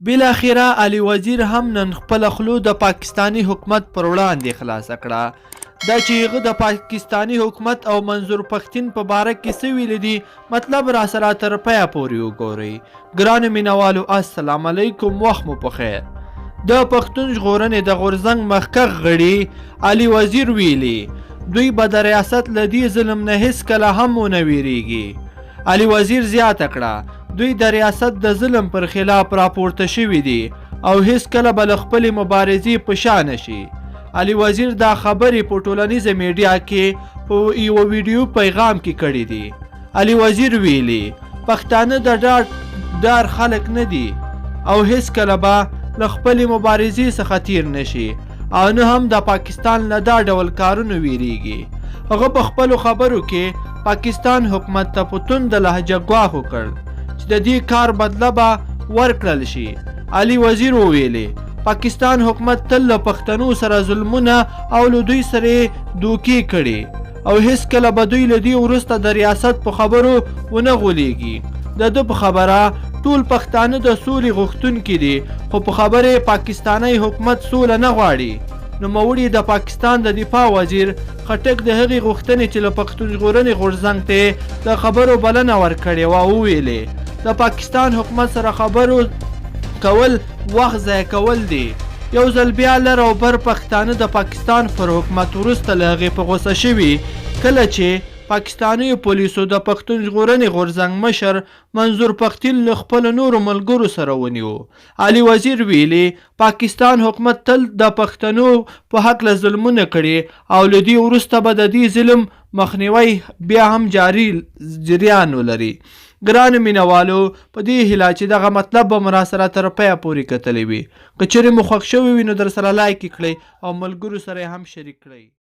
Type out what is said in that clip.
بالاخره علي وزیر هم نن خپله خوله د پاکستاني حکومت پر وړاندې خلاصه کړه. دا چې هغه د پاکستاني حکومت او منظور پښتین په باره کې څه ویلي دي، مطلب راسره تر پایه پورې وګورئ. ګرانو مینوالو السلام علیکم، وخت مو په خیر. د پښتون ژغورنې د غورځنګ مخکښ غړي علي وزیر ویلي، دوی به د ریاست له دې ظلم نه هیڅکله هم ونه ویریږي. علي وزیر زیاته کړه، دوی د ریاست د ظلم پر خلاف راپورته شوي دي او هیڅکله به له خپلې مبارزې په شا نه شي. علي وزیر دا خبرې په ټولنیزه میډیا کې په یوه ویډیو پیغام کې کړې دي. علي وزیر ویلي، پښتانه د ډار ډار خلک نه دي او هیڅکله به له خپلې مبارزې څخه تیر نه شي او نه هم د پاکستان له دا ډول کارونو ویریږي. هغه په خپلو خبرو کې پاکستان حکومت ته په تنده لهجه ګواښ وکړ چې د دې کار بدله به ورکړل شي. علي وزیر وویلې، پاکستان حکومت تل له پښتنو سره ظلمونه او له دوی سره یې دوکې کړې او هیڅکله به دوی له دې وروسته د ریاست په خبرو ونه غولېږي. د ده په خبره ټول پښتانه د سولې غوښتونکي دي، خو په خبره یې پاکستانی حکومت سوله نه غواړي. نوموړي د پاکستان د دفاع وزیر خټک د هغې غوښتنې چې له پښتون ژغورنې غورځنګ ته یې د خبرو بلنه ورکړې وه وویلې، د پاکستان حکومت سره خبرو کول وخت ضایع کول دي. یو ځل بیا لر او بر پښتانه د پاکستان پر حکومت وروسته له هغې په غوسه شوي کله چې پاکستانیو پولیسو د پښتون ژغورنې غورځنګ مشر منظور پښتین له خپلو نورو ملګرو سره ونیو. علي وزیر ویلي، پاکستان حکومت تل د پښتنو په هکله ظلمونه کړي او له دې وروسته به د دې ظلم مخنیوی بیا هم جاري جریان ولري. ګرانو مینوالو په دې هیله چې دغه مطلب به مو راسره تر پایه پورې کتلی وي. که چېرې مو خوښ شوی وي نو درسره لایک یې کړئ او ملګرو سره یې هم شریک کړئ.